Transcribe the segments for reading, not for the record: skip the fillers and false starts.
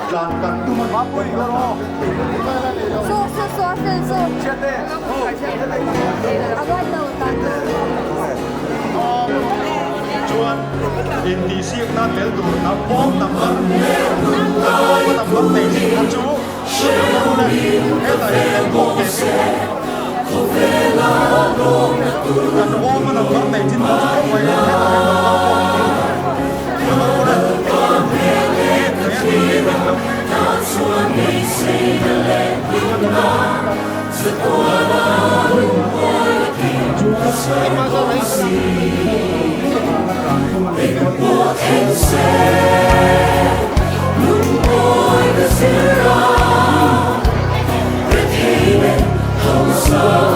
Tlan kan tum a ni kan tlan vek thei lo a ni. Chuan intihsiakna tel tur hnam awm number kan awm a number nei chin kha chu hetah hian kan kawk teh bik kan awm a number nei chin kha chu khawngaih in hetah hian kan kawk teh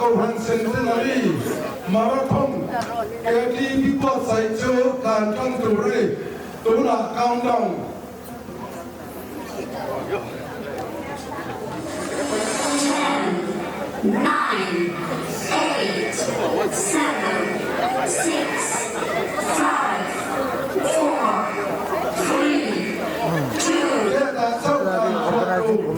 Kohhran Centenary Marathon KTP buatsaih chu tlan tan tur a ni. Tunah countdown. Heta chauh tlan chhuah tur.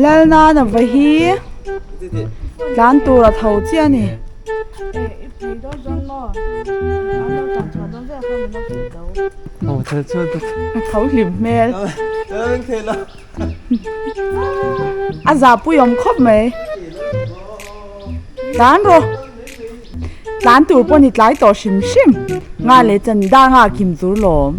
Lalnana va hi tlan tur a tho chiah a ni. A tho hlim hmel. A zahpui awm khawp mai. Tlan rawh. Tlan tur pawh ni tlai tawh hrim hrim. Nga leh chan dar nga kim tur lawm.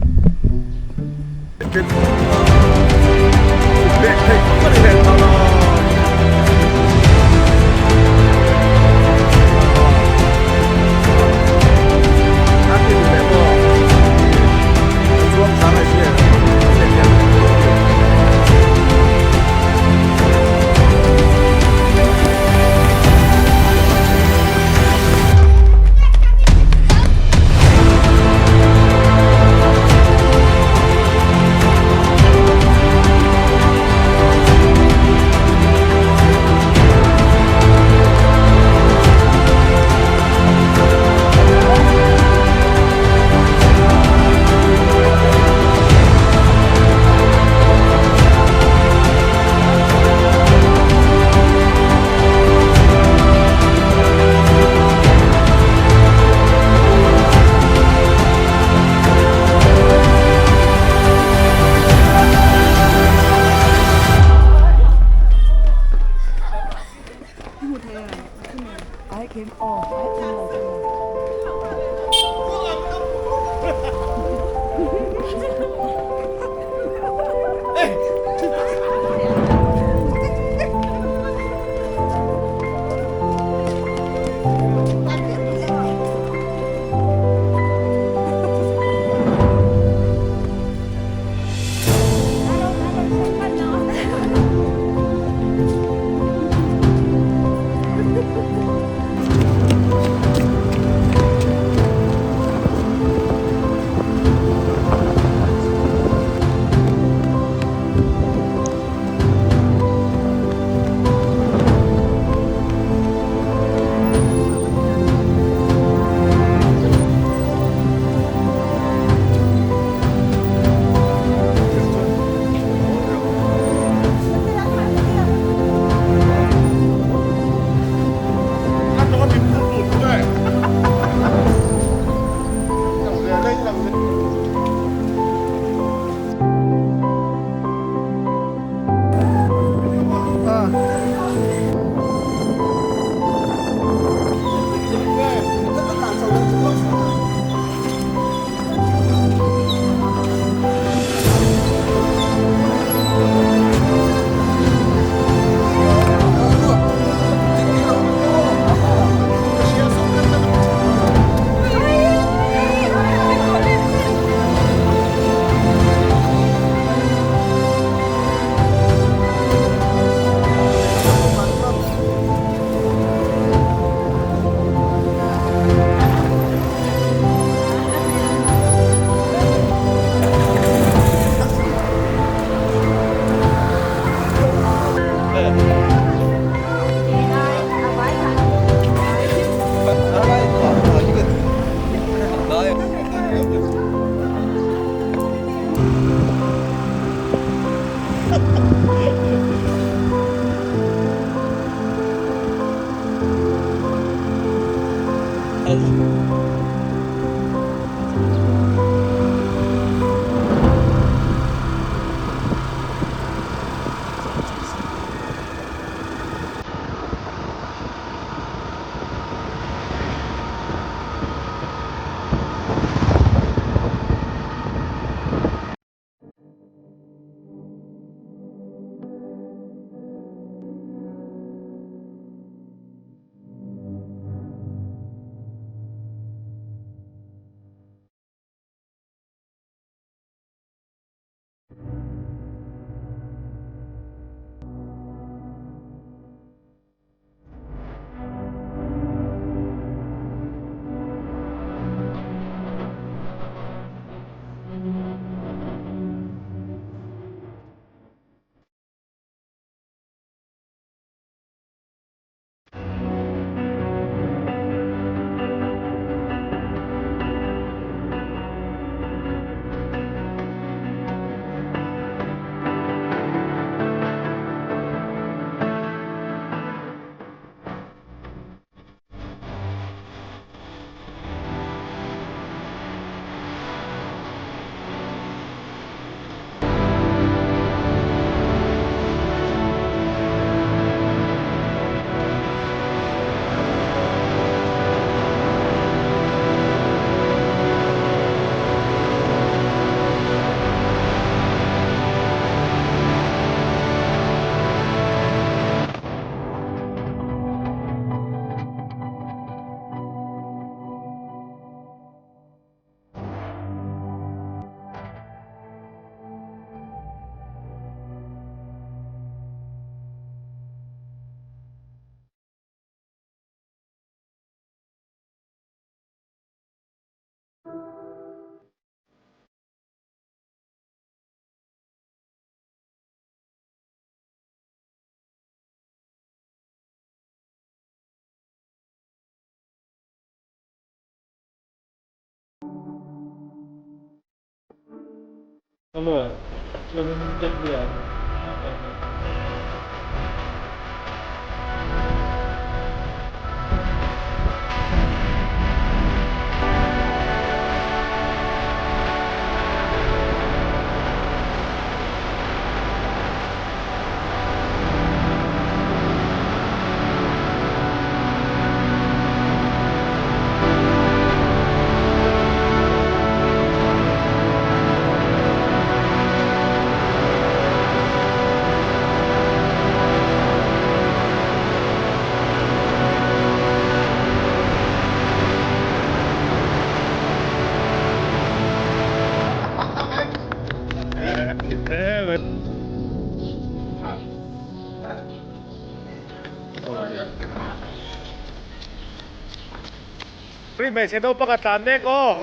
Ri hmeichhe naupang a tlan mek aw.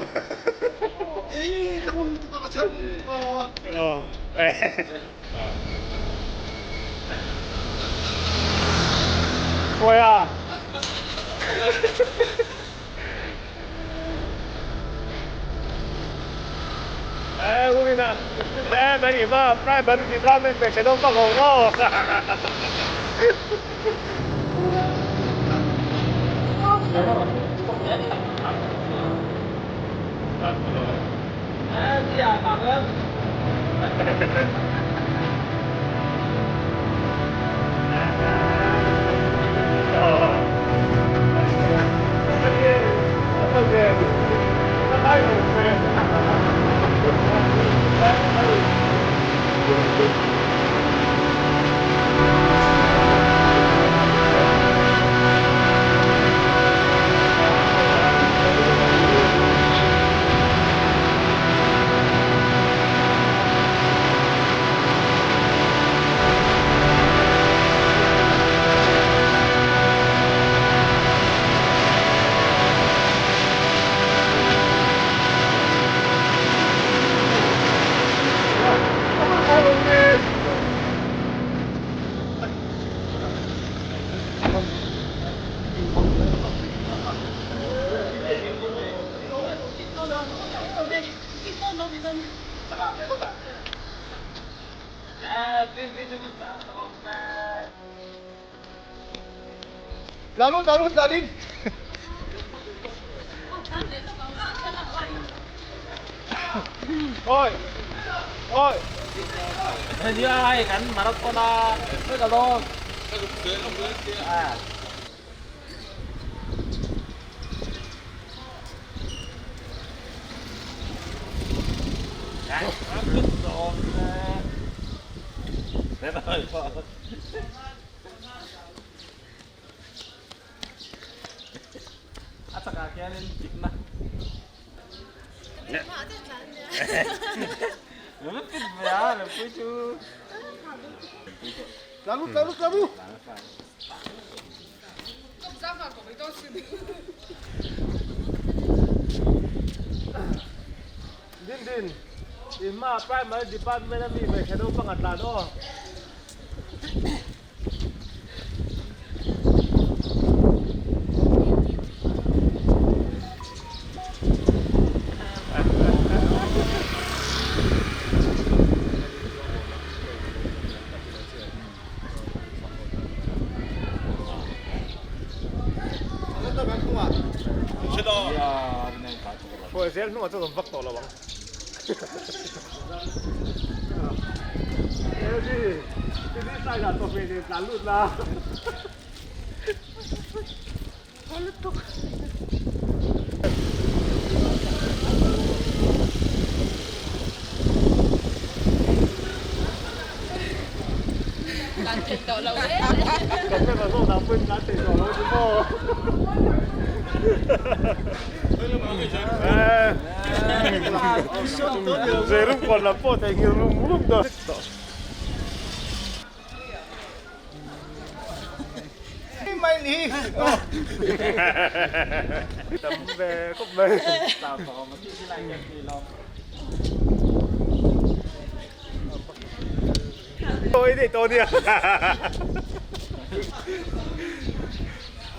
Khawi a. Din din, in hma primary department a mi hmeichhe naupang a tlan aw. Hruai zel hnungah chuan kan vak tawh lo ang.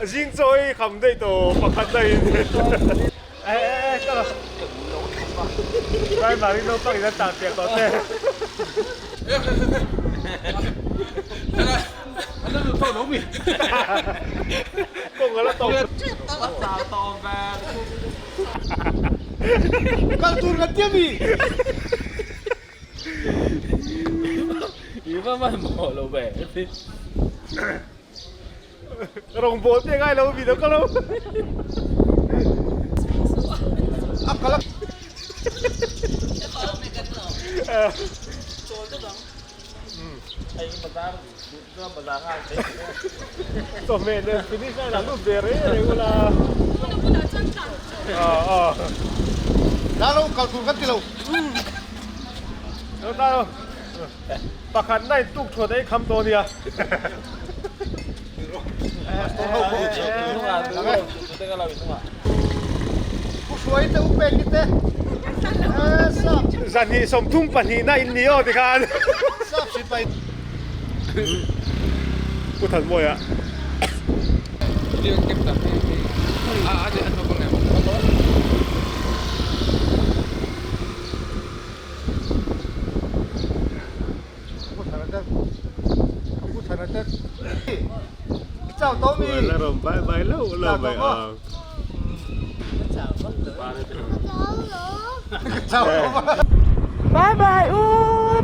Zing chawi kham daih tawh pakhat daih in. Primary naupang in an tah piah tawh che. Kawng a la tawp. Kal tur kan tia mi. Rawngbawl te ngai lo mi lo ka lo. A kal a. Chawhmeh nen finish line ah lut ve reng reng ula. La lo kal tur kan ti lo. Lo ta lo. Pakhat na in tuk thuat ei kham dawn nia. Zahnih 32 na in ni aw tikhan. Pu Thanmawia. Bye bye u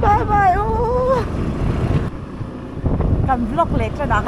bye bye u kan vlog leh tan ang.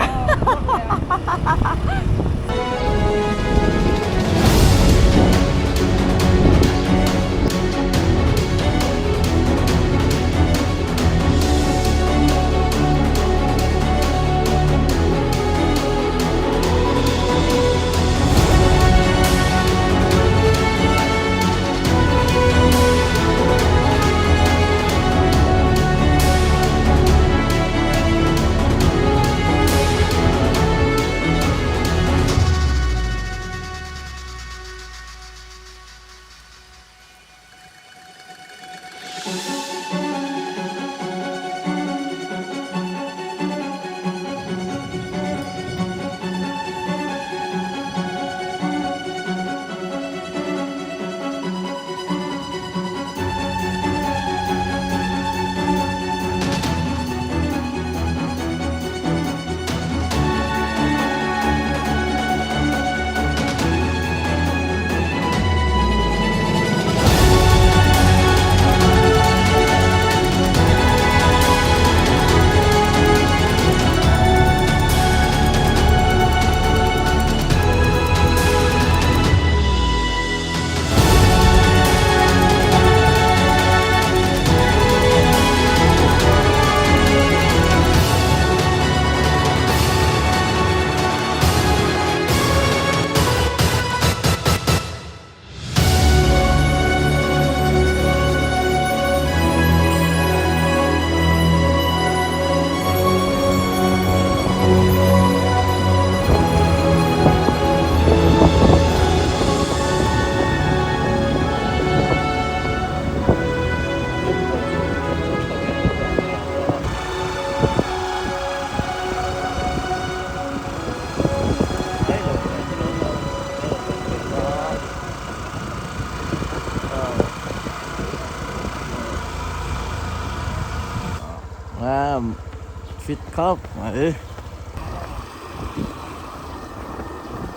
Fit khawp mai.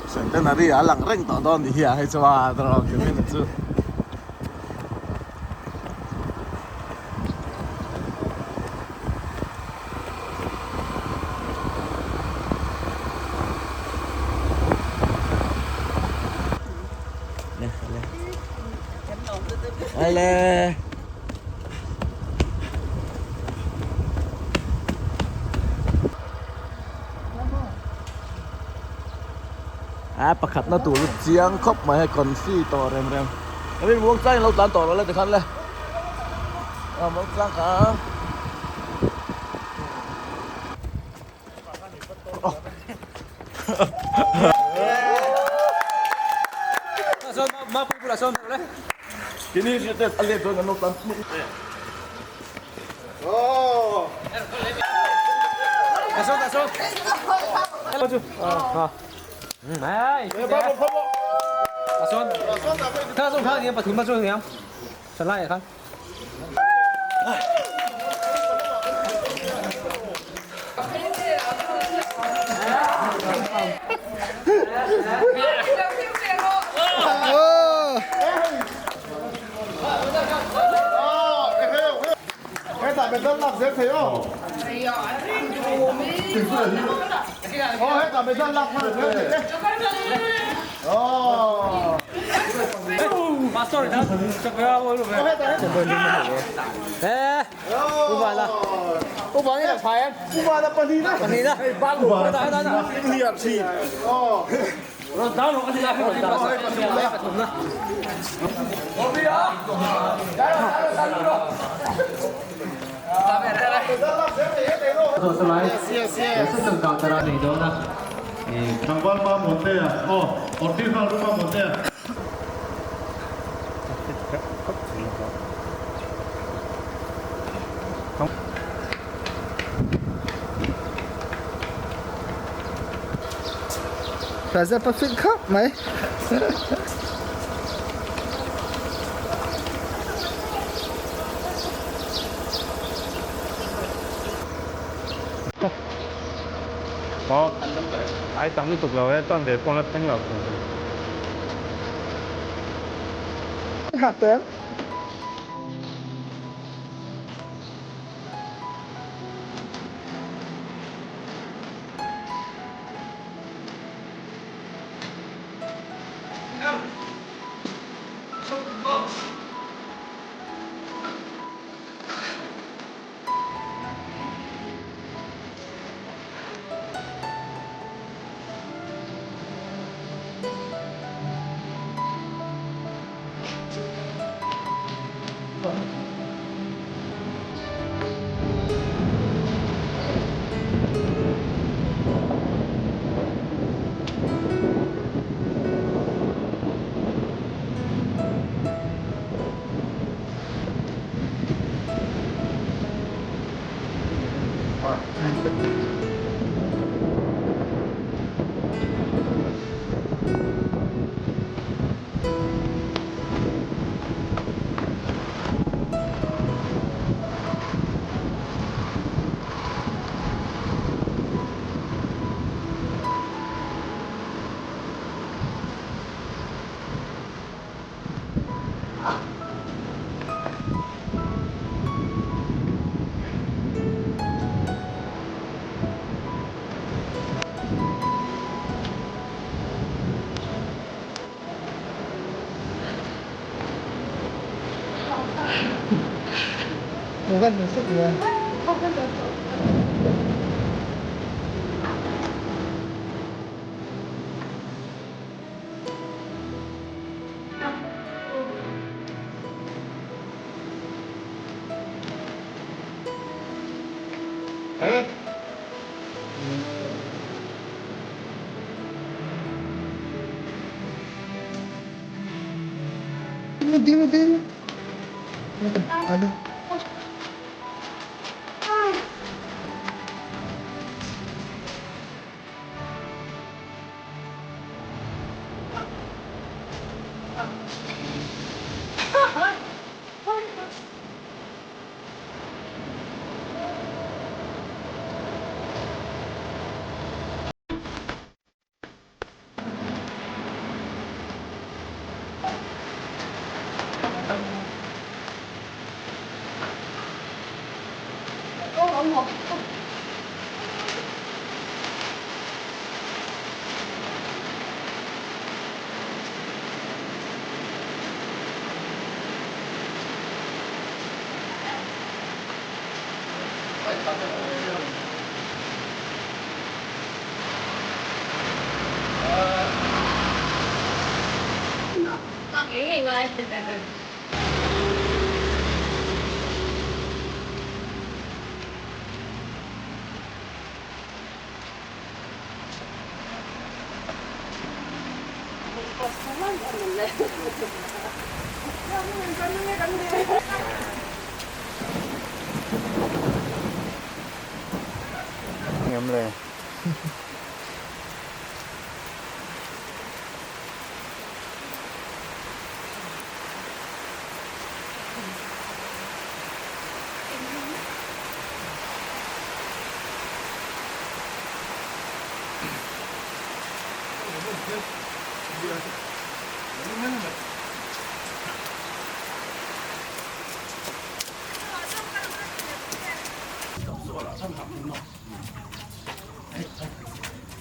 Centenary a lang reng tawh dawn ni hi a hei chuan a rawn ti mai chu. Le. A pakhatna tur chu chiang khawp mai hei confi tawh rem rem Rin muang chang in lo tlan tawh lo le tikhan le a muang chang kha Chalai khan. Hetah medal lak zel thei aw. Aw hetah medal lak hman zel thei te. Aw. Tlangval pa Muantea aw awrtir nghal ru pa Muantea. Raja pa fit khawp mai. Ai tam lutuk lo e chuan ve pawh la thleng lo. Hak tawh em?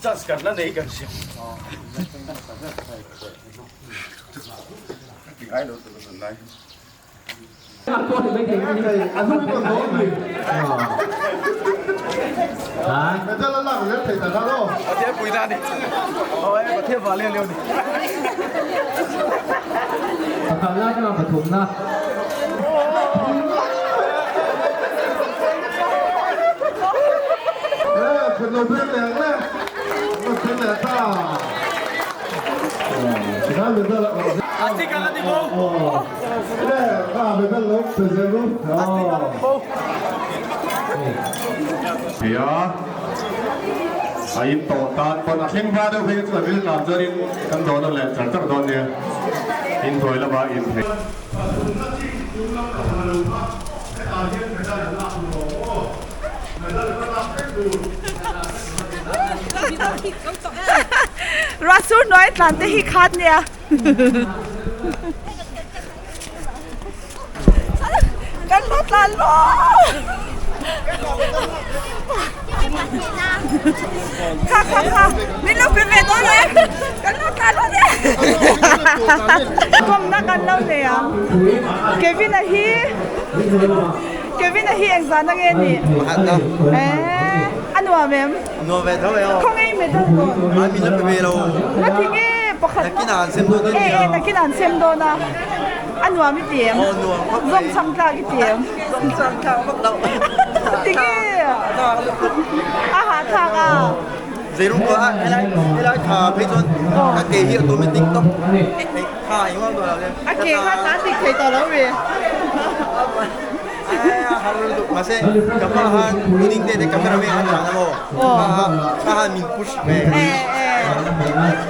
Chance kan la nei kan hria. Tia a in tawh tan pawn a thleng hma deuh phei chu a vil tlan chuanin kan dawn a leh char char dawn nia inhnuai lamah in thei. Pathumna chin chung lam ka hmu lo kha hetah hian medal an lak tur awm aw medal ka lak vek tur. Ruah sur hnuai tlan te hi khat nia. Kan lo tlan lo. Kha kha kha min lo pe ve dawn e. Kan lo tlan lo nia. Kawmna kan lo nei ang. Kevin a hi Kevin a hi engzah na nge ni? Eh a nuam em? Nuam ve tho e aw. Khawnge i medal dawn? Ai min la pe ve lo. Nga ti nge pakhat Nakin ah an sem dawn a nia. E e nakin ah an sem dawn a. A nuam i ti em? Aw nuam khawp mai. Zawng chhang tlak i ti em? Zawng chhang tlak vak lo. Ti nge? A hahthlak a. Zeiru pawh a helai helai tha phei chuan ka ke hi automatic tawp hei tha engmah tawh lo le. A ke kha tan dik thei tawh lo mi. Har lutuk mahse ka hma han pudding te te camera man an tlan a maw ka han min push ve.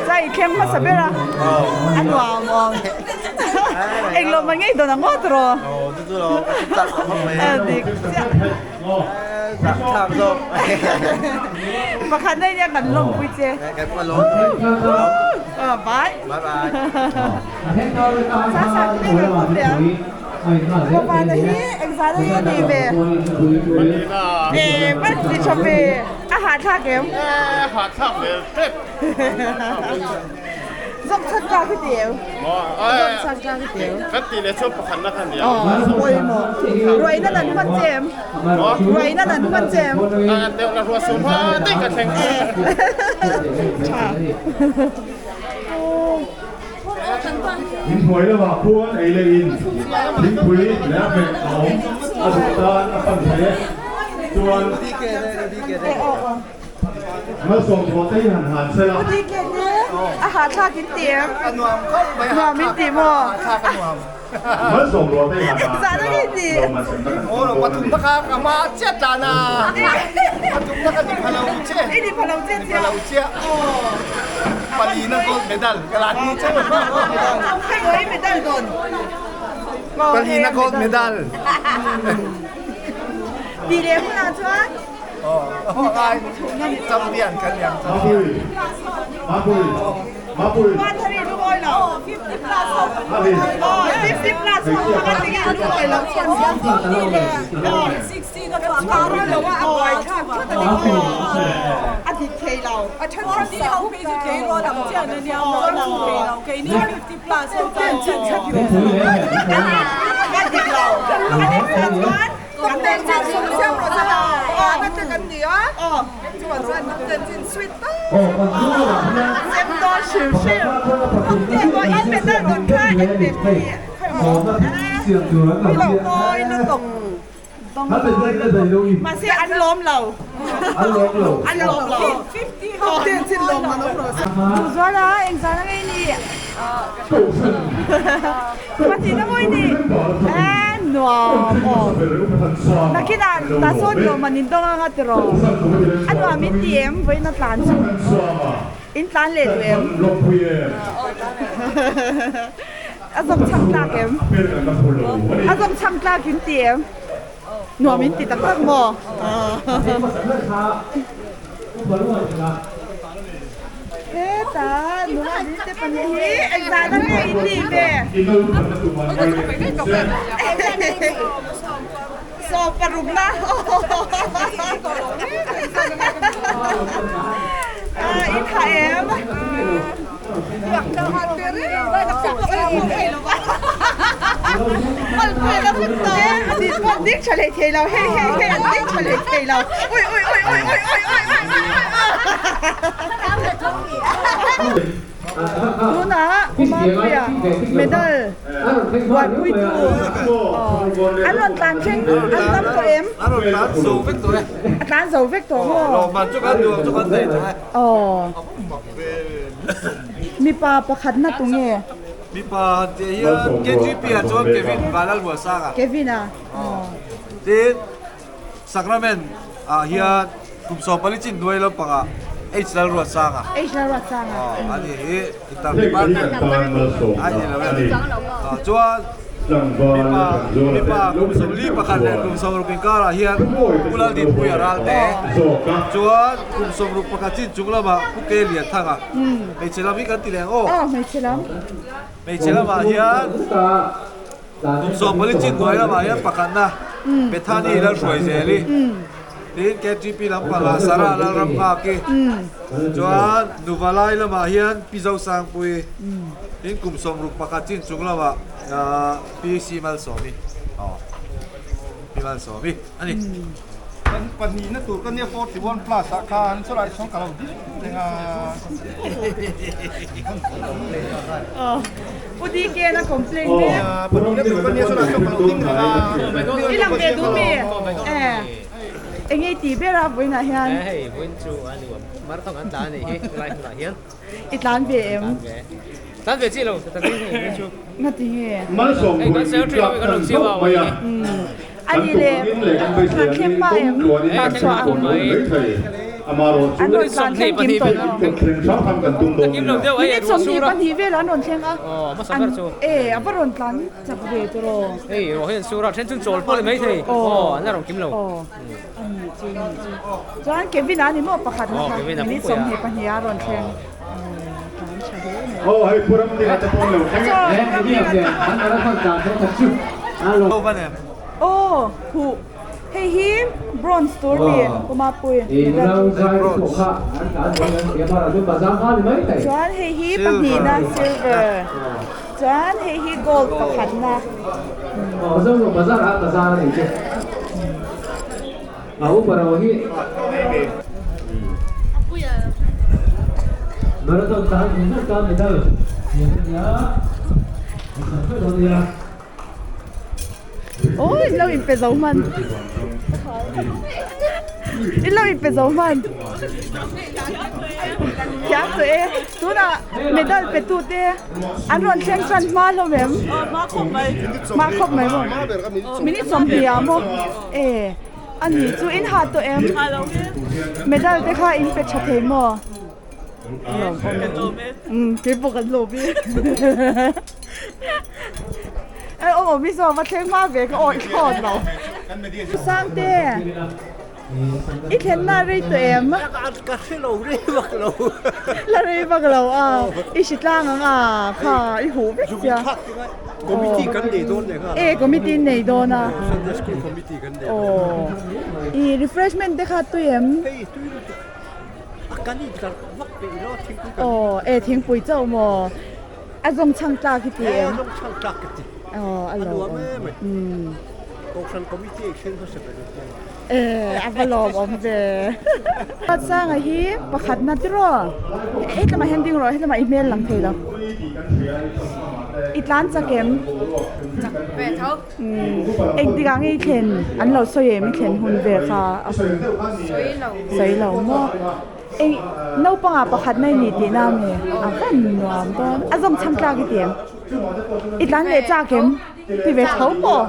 Chai thleng hmasa ber a a nuam awm englo mah ngei dawn ang ngawt rawh. Aw chu chu lo ka chak khawp mai. Dik chiah. Zahthlak zawk. Pakhat na nia kan lawmpui che. Kan pa lawm. Bye. Bye bye. Sa sa te kan awm leh ang. Bawhbana hi engzah na nge ni ve? Eh, ban ti tha ve. A hahthlak em? Eh, hahthlak ve tep. Zawk chak tlak hi ti em? Zawk chak tlak hi ti em? Kan ti leh chuan pakhat na kha nia. Pawimawh. Ruaina nan hman che em? Ruaina nan hman che em? A deuh la ruah sum hma daih ka thleng. Tha. Inhnuai lamah khuan ei leh in thingpui leh a hmeh a awm a duh tan a pan thei e. Chuan malsawm ruah te hi han han se la. A hahthlak in ti em? Nuam in ti maw? Malsawm ruah te hi han han se la lawmman sem na kan tum dawn a ni. Palina gold medal. Ti leh hunah chuan Champion kan liam Mapui Mapui Mapui Mathari lungawi lo 50 plus ho 50 plus ho kha ti nge lungawi lo chuan 60 na chuan ka lo a buai thlak thut a ni a dik thei lo a then kha sa ho phei chu tlei rual ang chian a nia maw a chu thei lo kei ni 50 plus ho chuan a dik lo a dik chuan kan ten chin sum siam rawh se la na te kan ni a chuan chuan kan ten chin sweet tak sem dawn hrim hrim pawh in medal dawn kha en ve pui mi lo mawi lutuk Mahse an lawm lo. An lawm lo. An lawm lo. Duhzual a engzah na ngei ni. Pahnih na mawi ni. Eh nuam aw. Nakinah tah sawn nuam an indawng anga tiraw. A nuam in ti em vawiin a tlan chu. In tlan leh duh em? A zawng chhang tlak em? A zawng chhang tlak in ti em? Nuam in ti tak tak maw? He Chutah nula ding te pahnih hi engzahna nge in nih ve? 16na in tha em? Ding tha leh thei lo hei hei hei an ding tha leh thei lo ui ui ui ui ui ui ui ui Tunah Umapuia medal buaipuitu an rawn tlan thleng an tam tawh em? An rawn tlan zo vek tawh e. A tlan zo vek tawh maw? Lawmman chu kan duh ang chu kan nei tawh e. Aw. Mipa pakhat na tu nge? Mipa han tih hian KGP ah chuan Kevin Vanlalmuasanga. Kevin a. Tin Sacrament ah hian kum 14 chin hnuai lampangah H Lalruatsanga. H Lalruatsanga. Ani hi inter department a ni lo e. Chuan Mipa mipa kum 41 leh kum 60 inkarah hian Pu Laldinpuia Ralte chuan kum 61 chin chung lamah Pu Ke Lianthanga hmeichhe lam hi kan ti leh ang aw. Aw hmeichhe lam. Hmeichhe lamah hian kum 14 chin hnuai lamah hian pakhatna Bethany Lalhruaizeli tin KTP lampangah Sarah Lalramnghaki chuan Nuvalai lamah hian Pi Zosangpuii tin kum 61 chin chung lamah Pi Si Malsawmi aw Pi Malsawmi a ni. Kan pahnihna tur ka nia 41 plus ah khan chulai sawn ka lo ding reng a. Aw Pu DK na complain mek. Pahnihna tur ka nia chulai sawn ka lo ding reng a. I lang ve duh mi? Eh enge i tih ber a vawiinah hian? Hei vawiin chu a nuam marathon kan tlan a nih hi helai hmunah hian. I tlan ve em? Tlan ve chi lo ta tak hi hei chu. Ngati nge? Malsawm Hei kan vawi secretary tlak ho hi kan tan rawn chiau khawp a mai a. A Kan ni le, tuk angin leh kan beisei tlan angin thleng hma kawng em? tluanin Tlan kan chhuah thleng ang. kawn mai thei. Amarawh chu An rawn tlan thleng kim tawh lo. kawt thleng hrang hrang kan tum dawn Kim lo nia. deuh hei Minute ruah sur a. 22 vel an rawn thleng a. Aw hmasa An ber chu. e a va rawn tlan chak ve tawh. Hei ruah hian sur a then chu chawl pawh ni mai thei. Aw an la rawn kim lo. Aw a ni chu a ni chu. Chuan Kevin a ni maw pakhat na Aw kha Kevin a minute pumpuia. 22 a rawn thleng. Aw hei Pu Ramdinga te pawn lo thleng e. Aw huh hei hi bronze tur mi Pu Mapui medal chuan hei hi pahnihna silver chuan hei hi gold pakhatna. Ôi in lo in pe zo hman in lo in pe zo hman thiam tawh e tunah medal pe tu te an rawn thleng tan hma hlawm em hma khawp mai maw minute 20 ah maw e. A ni chu in ha tawh em? Medal te kha in pe tha thei maw? Umm kei pawh kan lawm i. Ei awm awm hi saw va thleng hma ve ka awih thlawt lo. Sangte i thlenna a rei tawh em? Ka hre lo rei vak lo. La rei vak lo a, i hri tlang ang a kha i huh vek sia. Committee kan nei dawn leh nghal a. E committee in nei dawn a. Sunday school committee kan nei dawn. Aw. I refreshment te kha tui em? Hei tui lutuk. A kan in tlar vak peih lo thingpui kan. Aw e thingpui chauh maw? A zawng chhang tlak i ti em? E a zawng chhang tlak ka ti. Aw a lo. A nuam em mai. Umm. Kohhran committee ei thleng hmasa ber an tia. E a va lawm awm ve. Sanga hi pakhatna tiraw hetlama hian ding rawh hetlama i hmel lang thei lo. I tlan chak em? Chak ve tho. Umm engtik ah nge i thlen an lo sawi em i thlen hun ve kha a hun. Sawi lo. Sawi lo maw? Eng naupangah pakhatna i nih tihna ami? A van nuam dawn. A zawng chhang tlak i ti em? I tlan leh chak em? Ti ve tho maw?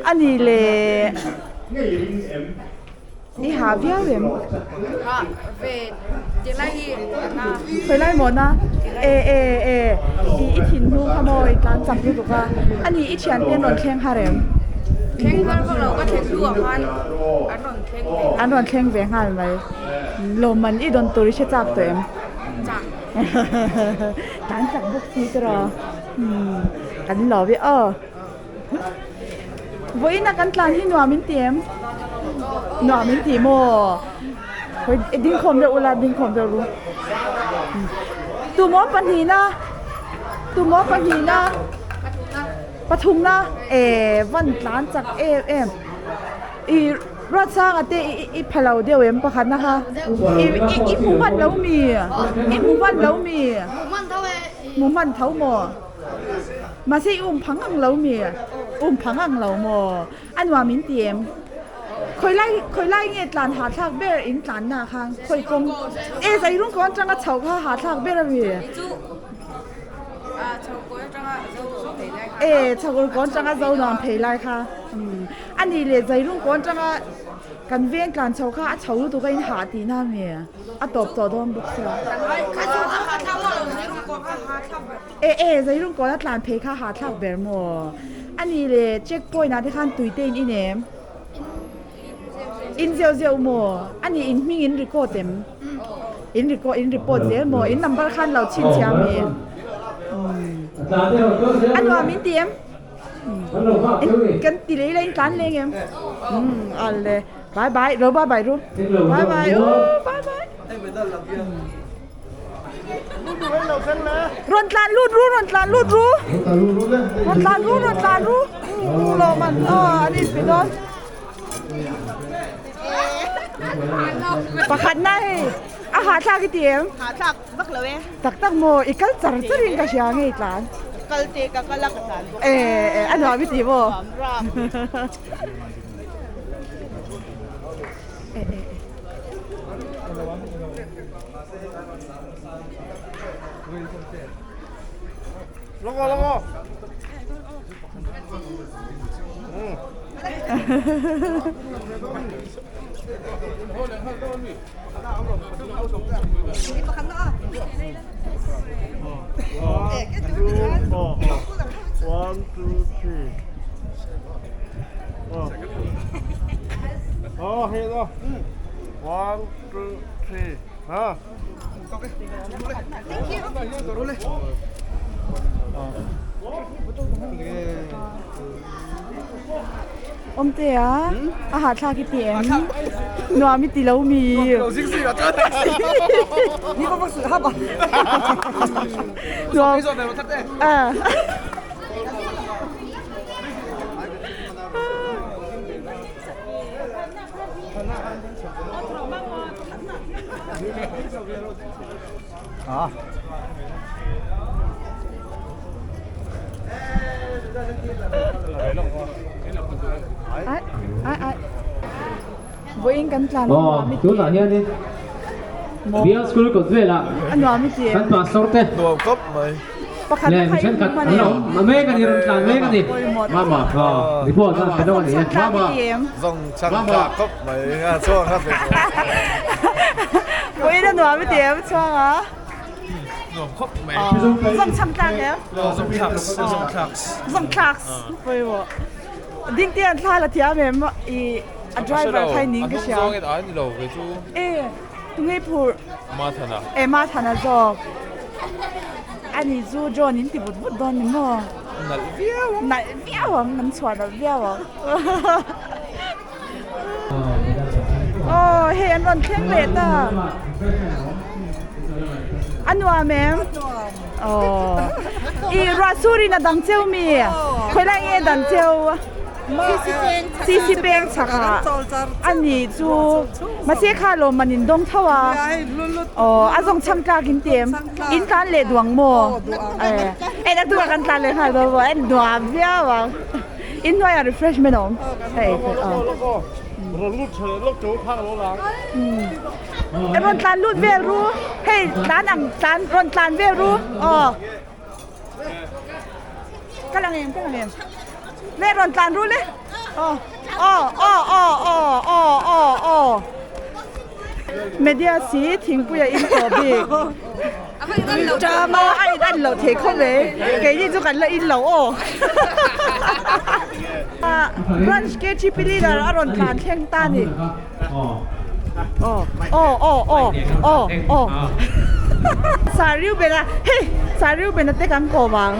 A ni le i ha viau em? Ha ve ti lai hi na. Khawi lai maw na? E e e i i thin hnu kha maw i tlan chak lutuk a. A ni i thian te an rawn thleng har em? Thleng har vak lo ka thlen hnu ah khan an rawn thleng ve. An rawn thleng ve nghal mai. Lawmman i dawn tur i hre chak tawh em? Chak. Tlan chak bawk si tiraw umm kan lo ve aw. Vawiin a kan tlan hi nuam in ti em? Nuam in ti maw? Hawi dingkhawm deuh ula dingkhawm deuh ru. Tumaw pahnihna tumaw pahnihna pathumna eh van tlan chak em em. I Ruatsanga te i pha lo deuh em pakhatna kha i i hmu hman lo mi i hmu hman lo mi hmu hman tho maw mahse i um pha ngang lo mi um pha ngang lo maw a nuam in ti em khawi lai khawi lai nge tlan hahthlak ber in tlanna khan khawi kawng e zairung kawn atanga chhoh kha hahthlak ber a mi. E chho kawn atanga zo nuam phei lai kha umm. A nih leh Zairung kawn atanga kan veng tlan chho kha a chho lutuk a in hah tihna a mi a tawp tawh dawn bawk sia. E e Zairung kawn a tlan phei kha a hahthlak ber maw? A nih leh check point ah te khan tui te in in em? In zeuh zeuh maw? A nih in hming in record em? In record in report zel maw? In number khan lo chhinchhiah a mi? A nuam in ti em? Kan ti lei lei in tlan leng em umm le bye bye ro bye bye ru bye bye u bye bye rawn tlan lut ru rawn tlan lut ru rawn tlan ru rawn tlan ru lo man aw an in pe dawn pakhat na hei a hahthlak i ti em hahthlak vak lo e. Tak tak maw i kal char char in ka hria ngei tlan. Kal te ka kal a ka tlan bawk. E e a nuam i ti maw. Nuam ram. E e e. Longo longo. One, two, three. Oh, here go. One, two, three. Ha. Thank you. Awmte a, a hahthlak i ti em? Nuam i ti lo mi? Nuam. Ah. Ah. Ai ai ai. Vawiin kan tlan Aw, nuam i ti. tunah hianin Bial School kawt velah A nuam i ti em? kan pastor te Nuam khawp mai. Pakhat leh kha mi i thenkhat hmu an la awm mek a ni, rawn tlan mek a ni. Mama. Aw, report a pe dawn a ni e. Mama. Zawng chang tla khawp mai. A chuang kha pe. Vawiin a nuam i ti em chuang a? Nuam khawp mai. Zawng chang tlak em? Zawng thlaks, zawng thlaks. Zawng thlaks. Pawimawh. Dingte an thla la thiam em? I a driver kha i ning ka hria. A hnung zawngin a ni lo kei chu. E, tunge phurh? Mathana. E, Mathana zawk. Ani chu John in ti vut vut dawn ni maw? Nalh viau ang. Nalh viau ang, an chhuah nalh viau ang. Aw hei an rawn thleng leh ta. A nuam em? Aw. I ruah sur in a dang cheu mi? Khawi lai nge dan cheu? Sisi peng chhak ah a ni chu mahse kha lawmman in dawng tho a. Aw a zawng chhang tlak in ti em? In tlan leh duang maw? E naktuk ah kan tlan leh nghal dawn maw? En nuam viau ang. In hnuaiah refreshment a awm hei aw rawn tlan lut vel ru hei tlan ang tlan rawn tlan vel ru aw ka lang em ka lang em le rawn tlan ru le aw aw aw aw aw aw aw aw media si thingpuia in tawh bik Drama a in an loh thei khawp mai keini chu kan la in lo aw Branch KTP leader a rawn tlan thleng ta ni aw aw aw aw aw aw. Sir Reuben-a hei Sir Reuben-a te kan kawm ang.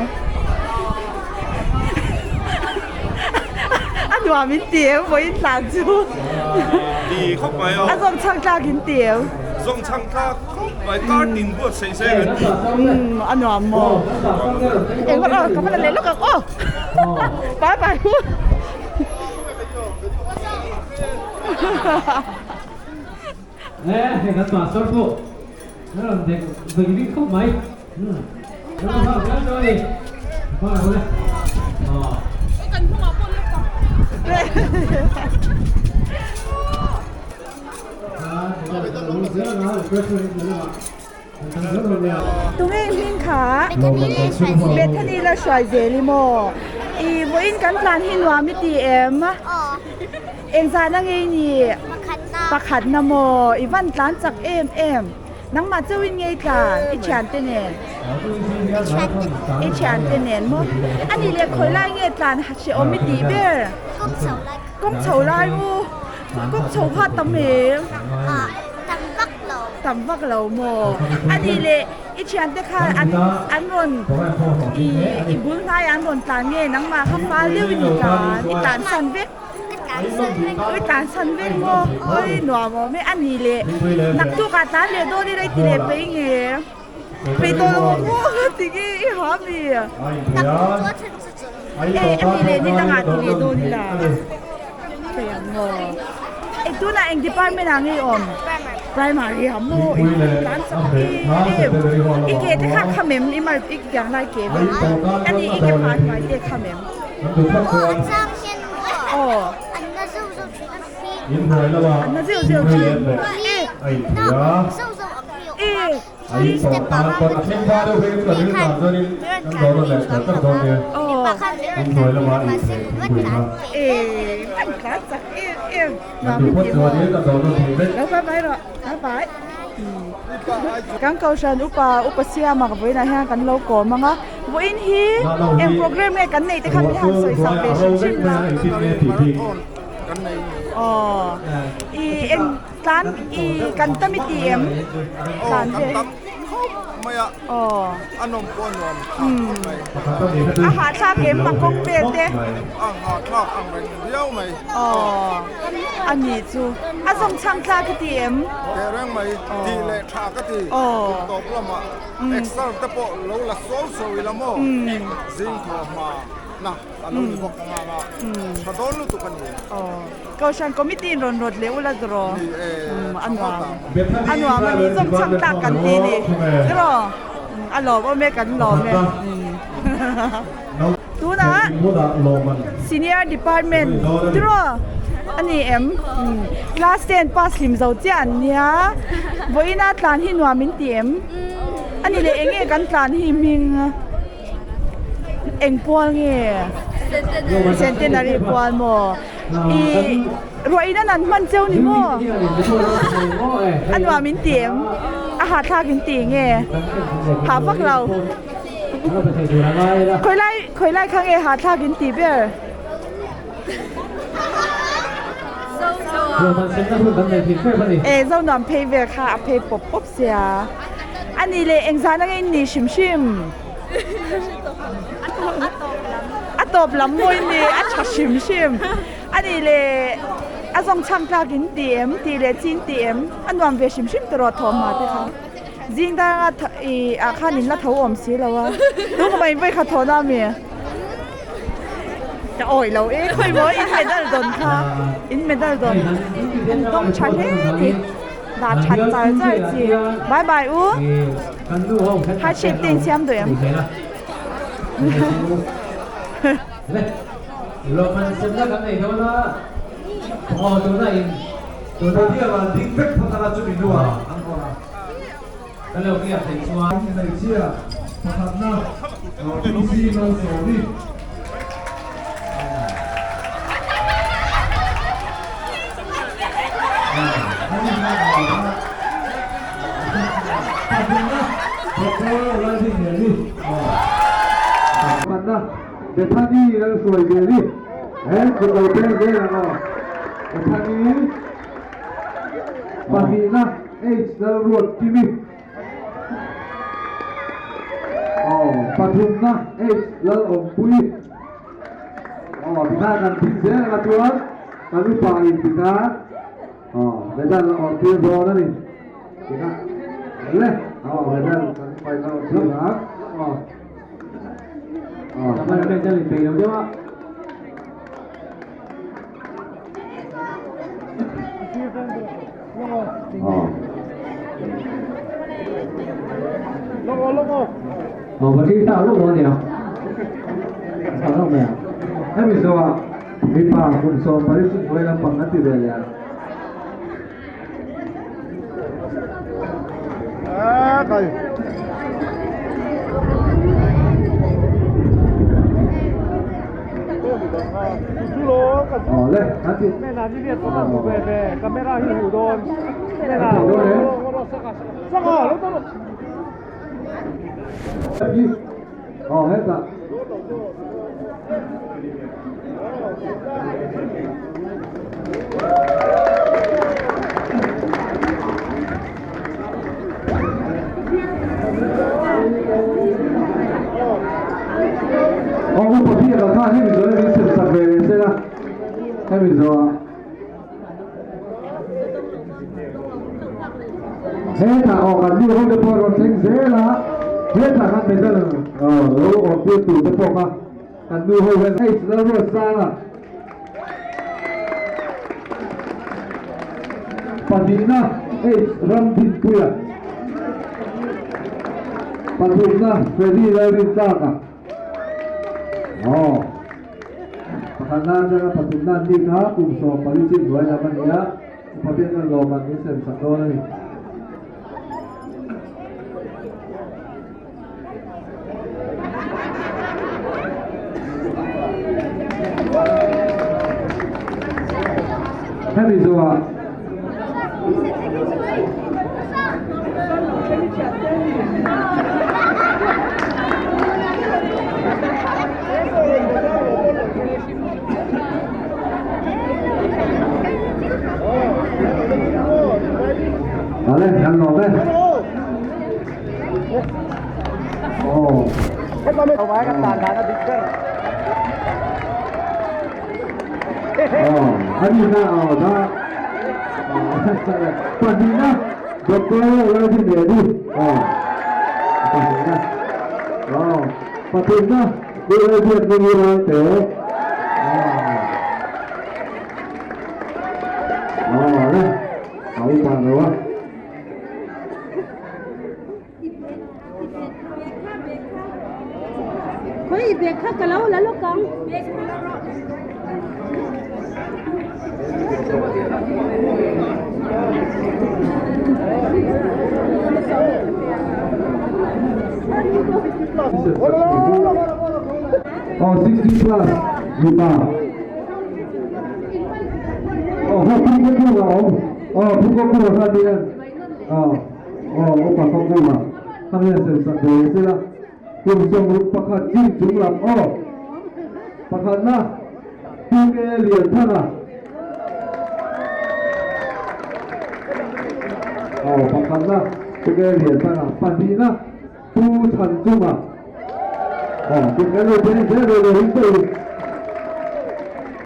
A nuam in ti em vawiin tlan chu. Ti khawp mai aw. A zawng chhang tlak in ti em. Zawng chhang tlak khawp mai kar tin buat sei sei kan ti. Umm a nuam maw. Engmah aw ka va la leh lawk ang aw. Bye bye u. E hei kan pastor pawh a rawn dek vei vik khawp mai umm kan lo nghak zel dawn a ni ka lo le aw. Tunge i hming kha? Bethany la hruai zel i maw? I vawiin kan tlan hi nuam i ti em? Engzah na ngei ni? Pakhatna maw? I van tlan chak em em? Nangmah chauhin ngei tlan i thiante nen? I thiante nen maw? Anih leh khawi lai nge tlan hrehawm i tih ber? Kawng chho lai u. Kawng chho kha tam em? Tam vak lo maw? Anih leh i thiante kha an an rawn i i bul hnai an rawn tlan nge nangmah kha fal deuhin i tlan i tlan san vek i tlan san vek maw? Awi nuam awm e anih leh naktuk ah tlan leh dawn ila i ti leh pei nge pei tawh lo ang maw tinge i ha mi e anih leh ni dangah ti leh dawn ila. Thei ang maw? Eng tunah eng department ah nge i awm? Primary ah maw? I tlan chak em em? I ke te kha kham em? I mar i tiang lai ke vel ani i ke phah hnuai te kham em? Aw an na zeuh zeuh thin e e. Kan kohhran upa upa siama ka vawiinah hian kan lo kawm ang a vawiin hi eng programme nge kan neih te kha min han sawi sak ve hrim hrim la aw i eng. Tlan i kan tam i ti em? Tlan ve. Kan tam khawp mai a. Aw. A nawm pawh a nuam thlak khawp mai. A hahthlak em a kawng vel te? A hahthlak ang reng viau mai. Aw. A nih chu. A zawng chhang thlak i ti em? Teh reng mai. Tih leh tha ka ti. Aw. Tawp lamah exer te pawh lo la suau suau ila maw? Zing thaw hma na a lo ni bawk ang a. Tha dawn lutuk a ni. Aw. Kohhran committee in rawn rawt leh ula zuraw a nuam a nuam a ni zawng chhang tlak kan ti ni zuraw a lawm awm e kan lawm e tunah senior department tiraw a ni em class ten pass hlim zo chiah an nia vawiina tlan hi nuam in ti em a ni leh eng nge kan tlan hi hming. Eng pual nge? Centenary pual maw? I ruah in an an hman cheu ni maw? A nuam in ti em? A hahthlak in ti nge? Hah vak lo. Khawi lai khawi lai kha nge hahthlak in ti ber? E Zonuam phei vel kha a phei pawp pawp sia. A nih leh engzah na nge in ni hrim hrim? A tawp lam maw in ni a tha hrim hrim. A nih leh a zawng chhang tlak in ti em tih leh chin ti em a nuam ve hrim hrim tawh rawh thawmhma te kha. Zing danga ih ah khan in la tho awm si lo a. Tun kum ah in vawikhat thawh na ami? Ka awih lo e khawi maw in medal dawn kha in medal dawn in dawng tha hle ni. Dah that char char chi. Bye bye u. Heart shape te in siam duh em? Pathumna H Lalawmpuii. Aw tikhan kan ding zel anga chuan kan upa in tikhan aw medal a awrh tir dawn a ni. Tikhan le aw medal kan upa in a awrh tir ang aw. Aw Tamar medal in peih lo deuh a. Aw patling ta lo a nia. Ta lo mai a. Hemi zawhah mipa kum 18 chin hnuai lampang an ti ve leh a. Awle kan ti Aw hetah Aw upa biak ah khan hemi zawh hian min sem sak ve leh se la hemi zawh ah Hetah aw kan nu ho te pawh rawn thleng zel a, hetah khan medal lo awm tir tur te pawh kha kan nu ho hian hei chu Lalruatsanga pahnihna H Ramdinpuia pathumna Freddy Lalrintlaka aw. Pakhatna atanga pathumna an bik a, kum 14 chin hnuai lam a ni a, upa biak an lawm an min sem sak dawn a ni. Hemi zawhah Awle, kan lawm e. Aw. Aw, ani na aw da. Pahnihna Doctor Lalrin Ledi. Aw. Pahnihna. Aw. Pathumna Pu Lalbiaknungi Ralte. Aw. Aw le. A upa lo a. Khawi bag kha ka lo la lawk ang. Aw 60 plus mipa aw ho phu ko ku a awm aw phu ko ku a khan hian aw Aw upa Fakuma ka hmel sem sak ve se la, kum 61 chin chung lam aw pakhatna Pu Ke Lianthanga aw pakhatna Pu Ke Lianthanga pahnihna Pu Chhanchunga aw kum kan lo beng zel ve lo ring pawh in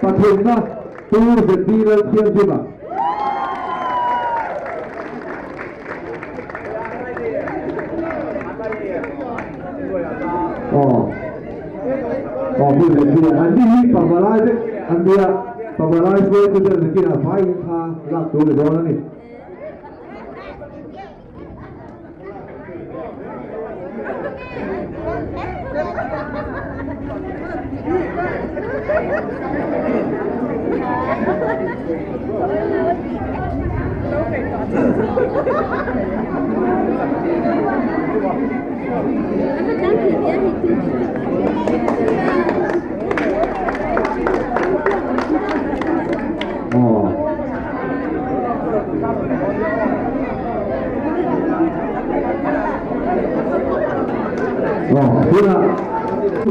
pathumna Pu ZB Lalthianghima. Aw aw pu ZB an ni hi pavalai vek an nia pavalai hruaitu te nakinah vaiin kha lak tur ni dawn a ni. Aw. Aw, tunah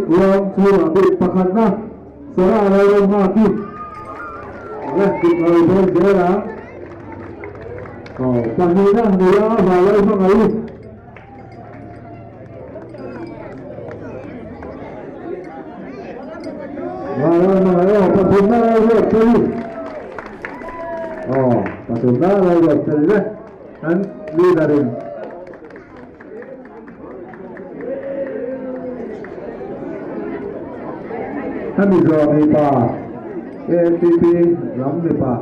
ruang chhungah bik pakhatna Sarah Lalramnghaki le kut a lo dawn zel a. Aw, pahnihna nula Vanlalhmangaih. Vanlalhmangaih aw pathumna lai ruat fel aw pathumna lai ruat fel le kan leader in Hemi zawh mipa ANPP lam mipa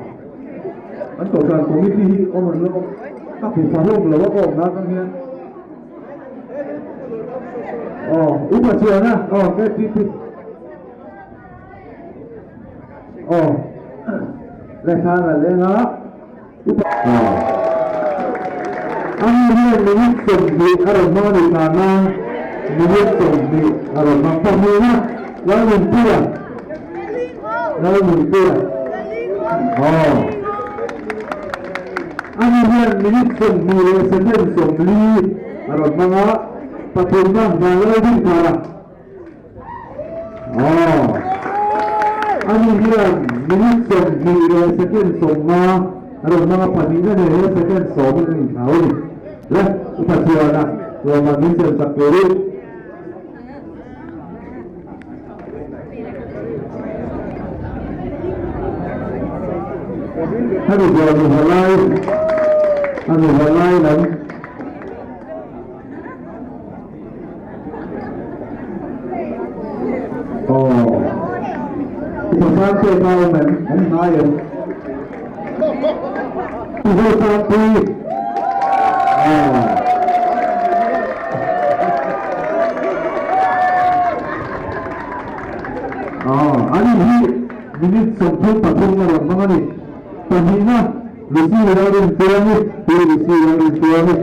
an kohhran committee hi awm an lo a hmu pha hlawm lo a ka awm nan ang hian aw upa chuan a aw KTP aw lehkha la leng a. Ani hian minute 20 a rawn hmang a ni tana, minute 20 a rawn hmang pahnihna Lalnunpuia, Lalnunpuia, aw. Ani hian minute 20 leh second 40 a rawn hmang a, pathumna Vanlalrinthara. Aw, ani hian minute 20 leh second 50 a rawn hmang a, pahnihna nen hian second 10 in an inthlau a ni. Le, upa chuan a lawmman min sem sak turin. Hemi zawh ni halai, a ni halai lam. Aw upa sang pek a awm em awm hnai em upa sang pui aw aw ani hi minute 33 a rawn hmang a ni pahnihna Lucy Lalrinpuiangi Pi Lucy Lalrinpuiangi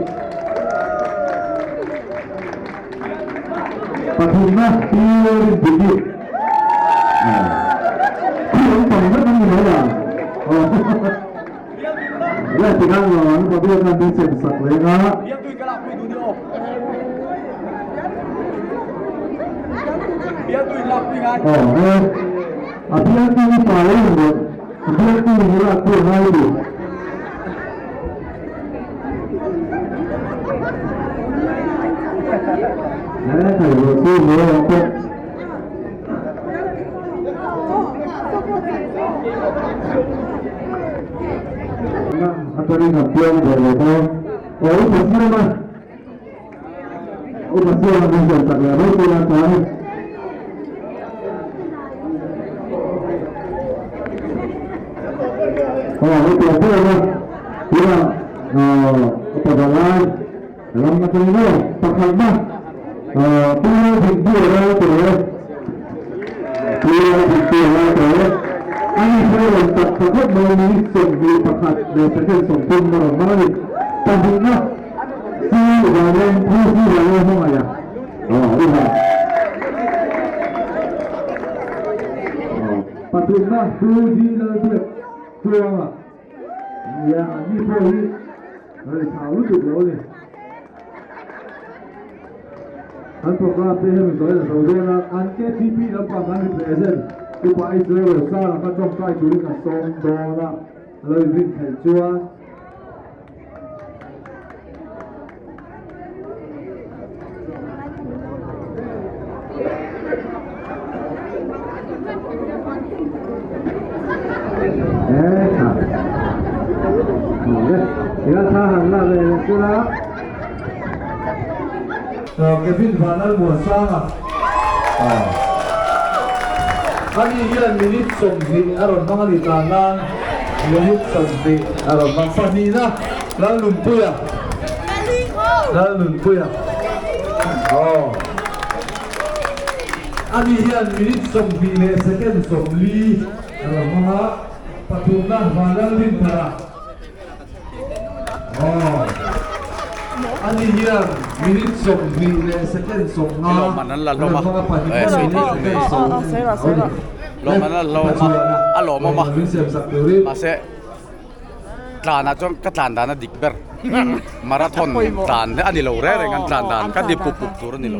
Pathumna Pi Lalrinpuiki Khi an pang vek an ni mai la Le tikhan lo an pa biak an min sem sak leng a Aw he a bialtu pa lo in rawh a bialtu ni lak pawh ngai lo. Ram atangin aw pakhatna Pu Lalthingpuia Ralte Pu Lalthingpuia Ralte ani hi a rawn tak ta khawp mai minute 21 leh second 30 a rawn hmang a ni. Pahnihna Si Vanleng Pu Si Vanleng Hmangaih a aw i ha pathumna Pu G Lalbiak Tluanga nia anni pawh hi Hei thau lutuk lo a ni. An program te hemi zawhin a zo dawn a, an KTP lampang an represent upa Israel Rosara kha tawngtai turin a sawm dawn a, a lo inrin theih chuan. Kevin Vanlalmuansanga ani hian minute 20 a rawn hmang a ni tan nan minute 20 a rawn hmang pahnihna Lalnunpuia Lalnunpuia aw Ani hian minute 20 leh second 40 a rawn hmang a, pathumna Vanlalrinthara aw ani hian minute 20 leh second 50 a rawn hmang a, pahnihna minute second 10 Lawmman an la hlawm a, a lawmawm a, mahse tlanah chuan ka tlan dan a dik ber marathon tlan a ni lo reng reng an tlan dan ka di pup pup tur a ni lo.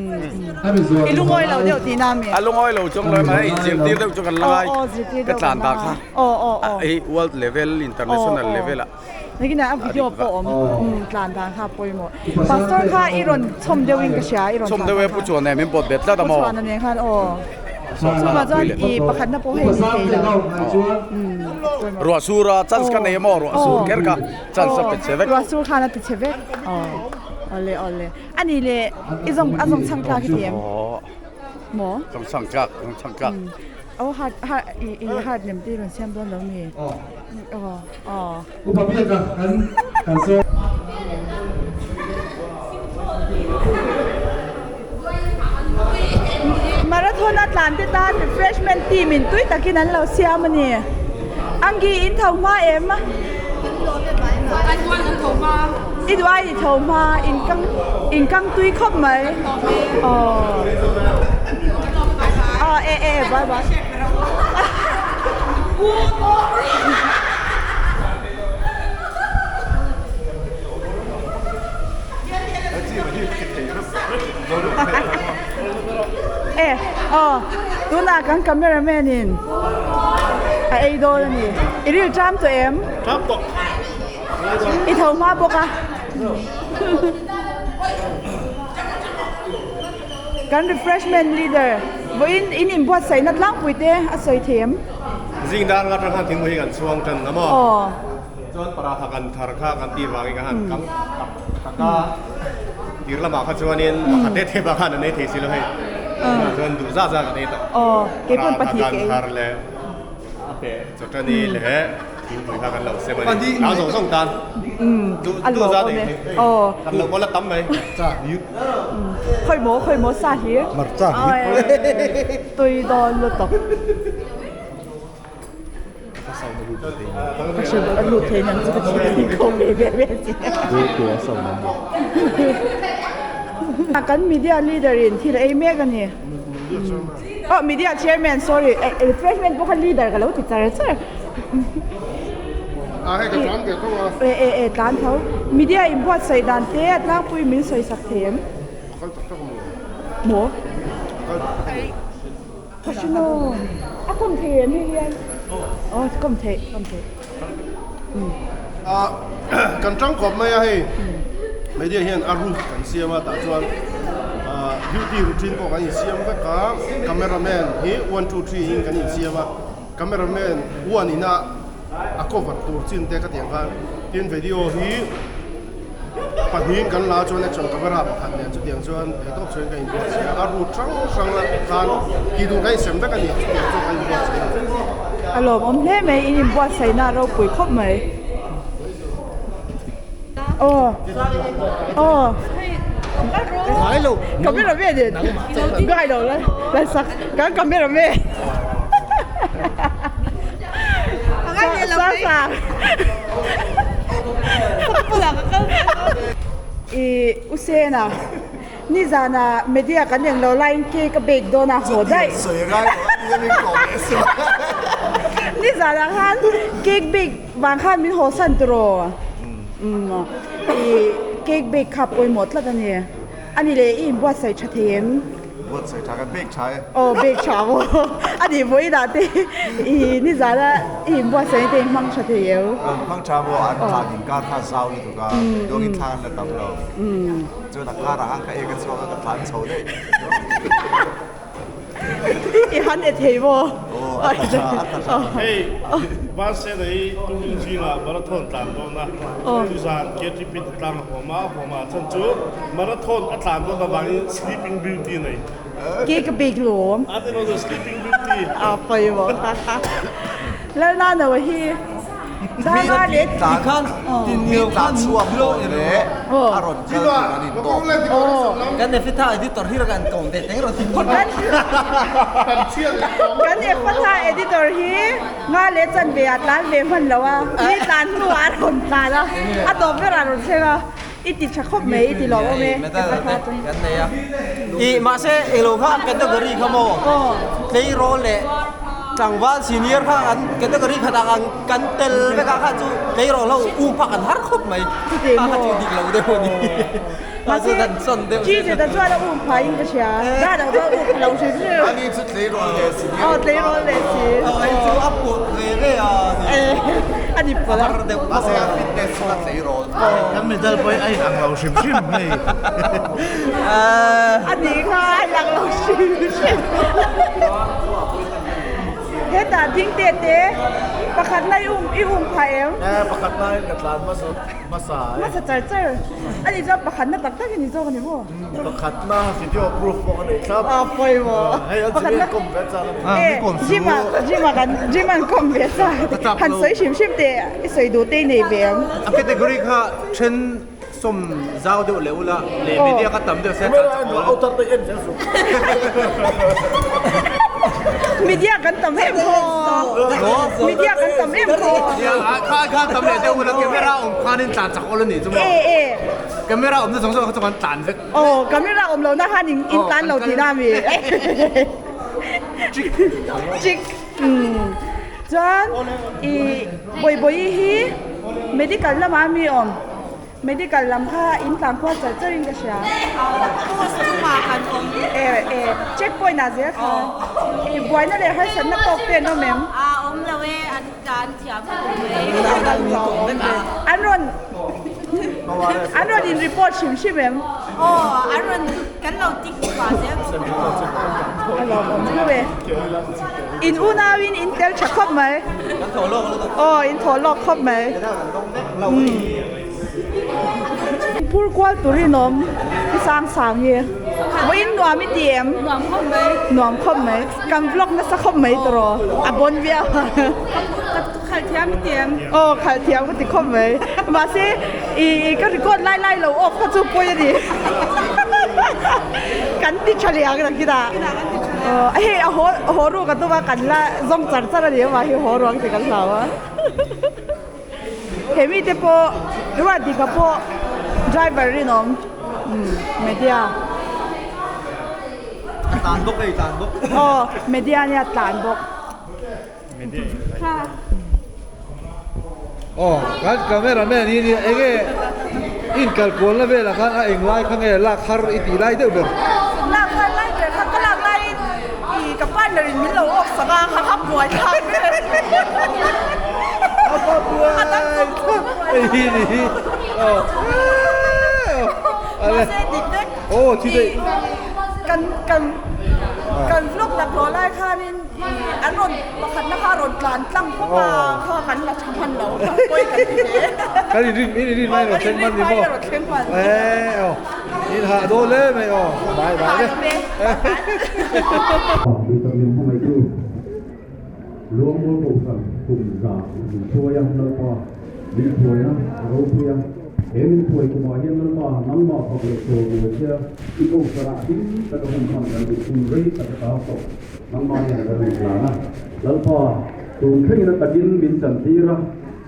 I lungawi lo deuh tihna mi? A lungawi lo chuang lo mai inzirtir deuh chu kan la ngai ka tlan dan kha hei world level international level ah Nakinah a video pawh awm tlan dan kha pawimawh. Pastor kha i rawn chhawm deuhin ka hria i rawn chhawm deuh e Pu Chuan nen min pawt bet tlat a maw? Pu Chuan a nen khan aw. Chuvang chuan i pakhatna pawh hei ni thei lo. Ruah sur a chance ka nei a maw ruah sur kher kha chance a pe che vek. Ruah sur khan a pe che vek. Awle awle. A nih leh i zawng a zawng chhang tlak i ti em? Maw? Zawng chhang tlak zawng chhang tlak. Aw heart heart i i heart lem te i rawn siam dawn lo mi? Aw aw. Upa biaka kan kan sawi. Marathon a tlan te tan refreshment team in tui takin an lo siam a ni. Angi in tho hma em? I duh ai i tho hma in kang in kang tui khawp mai. Aw aw e e bye bye. E aw tunah kan camera man in a ei dawn a ni i ril ṭam tawh em? Ṭam tawh. I tho hma bawk a. Kan refreshment leader vawiin in inbuatsaihna tlangpui te a sawi thei em? Zing dar nga atang khan thingpui hi kan chhuang tan a maw? Aw. Chuan paratha kan thar kha kan tih vangin ka han kang tak tak a, tir lamah kha chuanin pakhat te te bak khan an ei thei si lo hei. Tunah chuan duh zat zat kan ei tawh. Aw, kei pawn Paratha pahnih kan ka ei. thar leh a peh chawṭani leh thingpui kha kan lo sem a ni. Nau zawng zawng tan duh duh zat ei thei. Kan lo pawl a tam mai. Khawi maw khawi maw sa hlir. Hmarcha hlir. Tui dawn lutuk. Ka lut thei nang chu ka thi ko ve ve ve si. Kan media leader in thil ei mek a ni. Oh media chairman sorry refreshment pawh kha leader ka lo ti char char. E e e tlan tho. Media in buatsaih dan te a tlangpui min sawi sak thei em? Maw? Ka hre lo. A kawm thei em hei hian? Aw kawm theih kawm theih. A kan tangkawp mai a hei media hian a roof kan siam a tah chuan duty routine pawh kan insiam vek a cameraman hi 1 2 3 in kan insiam a cameraman 1 ina a cover tur chin te ka tiang khan tin video hi Pahnihin kan la chuan action camera pakhat nen chutiang chuan theihtawp chuan ka inbuatsaih a, a route hrang hrang khan tih tur ka insem vek a ni, chutiang chuan ka inbuatsaih a ni. A lawmawm hle mai, in inbuatsaihna a ropui khawp mai. Aw aw camera man in ngai lo la la sak kan camera man I u Sena, nizana media kan eng lo laiin cake a bake dawn a haw daih. Nizanah khan cake bake vang khan min haw san tiraw? I cake bake kha pawimawh tlat a ni. A ni leh i inbuatsaih tha thei em? Buatsaih tha kan bake tha e. Aw bake tha maw? A nih vawiinah te i nizana i inbuatsaihna te i hmang tha thei em? An hmang tha maw? An thlan inkar kha a zau lutuk a, duangin thla an la tam lo. Chuan a karah khan ka ek a chhuak a, ka thlan chho daih. I han e thei maw? Aw, a tha tha, a tha tha. Hei, Varsen ei tum zingah marathon tlan dawn a, chuzan KTP te tlang a huam a, a huam ah chuan chu marathon a tlan dawn avangin Sleeping Beauty nei. Ke ka bik lawm. A ti lo chu Sleeping Beauty. A pawi maw? Lalnano hi. Mi tlan chhuak pawh leh a rawn kal tur an intawk. Kan Ephatha editor hi kan kawm ve teng rawn ti phawt a. Kan Ephatha editor hi nga leh chan ve ah tlan ve hman lo a, mi tlan hnu ah a rawn tlan a, a tawp ber ah a rawn thleng a, i ti tha khawp mai i ti lawm awm e Ephatha chu. Kan nei a, i mahse englo kha category kha maw tleirawl leh tlangval senior kha an category khatah ang Kan tel vek ah kha chu tleirawl ho u phak an har khawp mai. Kha kha chu dik lo deuh a ni. Kha chu dan sawn deuh. Chi zet a chuan a um phah in ka hria. Dan ah chuan um lo hrim hrim. Ani chu tleirawl leh si. Aw tleirawl leh si. Aw hei chu a pawt ve ve a ni. A dip palh a. Mahse a fitness chu a tleirawl. Kan medal pawh hi a inang lo hrim hrim hei. A nih kha a inang lo hrim hrim. Hetah ding te te pakhatna i um i um phah em? Pakhatna in ka tlan hmasa hmasa e. Hmasa char char. A nih chuan pakhatna tak tak i ni zawk a ni maw? Pakhatna video proof pawh ka nei thlap. A pawimawh. Hei an Pakhatna kawm ve chak a ni. E gym ah gym ah kan gym an kawm ve chak. Han sawi hrim hrim teh i sawi duh te i nei ve ang. A category kha then sawm zau deuh leh ula leh media kha tam deuh se chak chak awl. Media kan tam em khaw. Media kan tam em khaw. Kha kha tam leh deuh ula camera awm khanin tlan chak awl a nih chu maw. E e. Camera awmna zawng zawng kha chu kan tlan vek. Aw, camera awm lohna khan in in tlan lo tihna a mi? Chik. Chik. Umm. Chuan i Bawibawi hi medical lamah a mi awm? Medical lam kha in tlan kual char char in ka hria. Post chungah kan awm. E e check point ah zel kha. I buaina leh harsatna tawk te an awm em? A awm lo e, an tlan thiam khawp mai. An rawn. An rawn in report hrim hrim em? Aw, an rawn kan lo tik chhuah zel bawk a. A lawmawm hlauh e. In unauin in tel tha khawp mai. Aw, in thaw lawk khawp mai. Phur kual turin awm i sang sang hi. Vawiin nuam i ti em? Nuam khawp mai. Nuam khawp mai. Kan vlog nasa khawp mai tawh a bon viau. Khalh thiam i ti em? Aw khalh thiam ka ti khawp mai. Mahse i ka record lai lai lo off kha chu pawi a ni. Kan ti tha leh ang nakinah. Aw hei a haw a haw ruk a tum a kan la zawng char char a ni a mahhi haw ruang tih kan hlau a. He mite pawh Ruatdika pawh driver rinawm media. A tlan bawk hei tlan bawk. Aw media nia tlan bawk. Aw kan camera man hi nia enge in kal kualna velah khan a eng lai kha nge lak har i tih lai deuh ber. Lak har lai ber kha ka lak laiin i ka partner in min lo off sak a ka hap buai thlak ber. A hap buai thlak hei hi ni hi aw Mahse dik vek aw thi daih kan kan kan vlog laklawh lai khanin An rawn pakhatna kha a rawn tlan tlang khawp a, kha kan la tha hman lo, pawi kan ti hle. Kan inrin, in inrin mai rawn thleng hman ni maw? Rawn thleng hman. Eh aw, in hah dawn hle mai aw, bai bai le. Duhtak min hmangaihtu Luangmual Kohhran kum za min hruai a, Lalpa min hruai a, a ropui a. He min hruai kumah hian Lalpa nangmah fak leh chawl buai che a, i Kohhranah hlim taka hun hman kan duh hun rei tak a tang tawh. Nangmah hian ka rin hlan a, Lalpa, tun thlengin a takin min chantir a,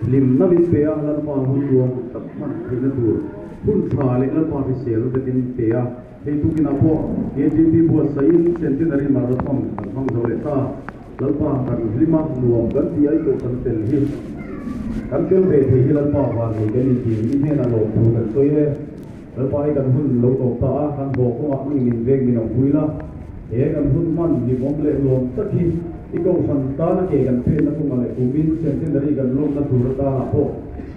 hlimna min pe a, Lalpa hun tuam tak hman theihna tur hun tha leh Lalpa hrisel vekin pe a, hei tukinah pawh KGP buatsaihin Centenary Marathon kan hmang zo leh ta, Lalpa kan hlim a, nuam kan ti a, i koh kan tel hi kan tel ve thei hi Lalpa van nei kan inti, i hnenah lawmthu kan sawi e. Lalpa hi kan hun lo tawp ta a, kan haw kawngah hmangin min veng min awm pui la. He kan hun hman hlimawm leh lawm tak hi i kohhran tana ke kan phenna kawngah leh kumin centenary kan lawmna tur atanah pawh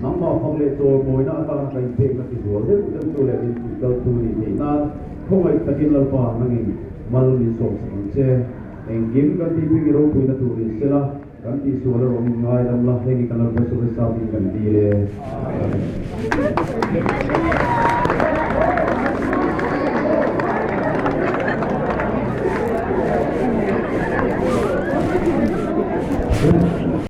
nangmah fak leh chawlmawina atana ka inpekna ti zual deuh deuh tu leh min tih kaltu nih theih nan khawngaih takin Lalpa nangin mal min sawmsak ang che. Engkim kan tih bik i ropuina tur in sela. Kan tihsual erawh min ngaidam la, heng hi kan lo hre suh nasa tiin kan dil e. Amen.